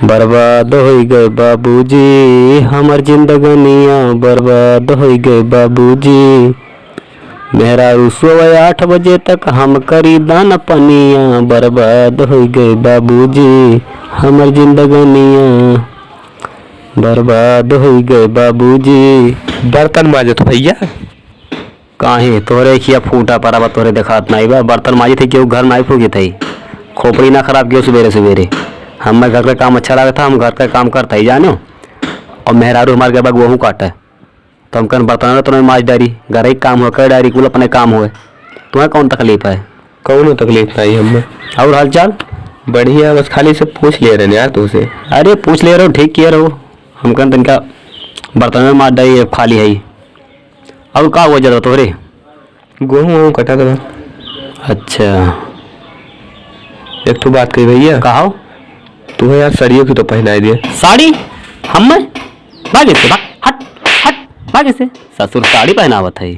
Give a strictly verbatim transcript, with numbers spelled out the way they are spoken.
बर्बाद होइ गए बाबूजी, हमर जिंदगनिया बर्बाद होइ गए बाबूजी। मेहरारू सोवे आठ बजे तक, हम करी दान पनिया। बर्बाद होइ गए बाबूजी, हमर जिंदगनिया बर्बाद होइ गए बाबूजी। बर्तन माजत भैया। काहे, तोहरे अँखिया फूटा परा बा, तोहरे देखात नाई बा? बर्तन माजित है, केहू घर नाई फूकित है। खोपड़ी ना खराब कियो सुबेरे सुबेरे। हमें घर का काम अच्छा लागत है, हम घर का काम करत है, जानो। और मेहरारू हमार गए बा गोहूँ काटे, तो हम कहन बर्तन तो नहीं माज डारी, घर ही काम हो, कर डारी, कुल अपने काम होए। तुम्हें कौन तकलीफ है? कौनो तकलीफ नहीं हमें। और हालचाल? बढ़िया, बस खाली से पूछ लिए रहे यार तुमसे। अरे पूछ ले रहो, ठीक किए रहो। हम कहन तनिका बर्तन में माज डारी, खाली है। और का हुआ जरा तोहरे? गोहूँ वोहूँ कटा देबा। अच्छा। एक ठो बात कही भैया। कहो। तुम्हें यार साड़ियों की तो पहनाई दिए। साड़ी? हमें? भाग इससे, भाग, हट, हट, भाग इससे। ससुर साड़ी पहनावत है।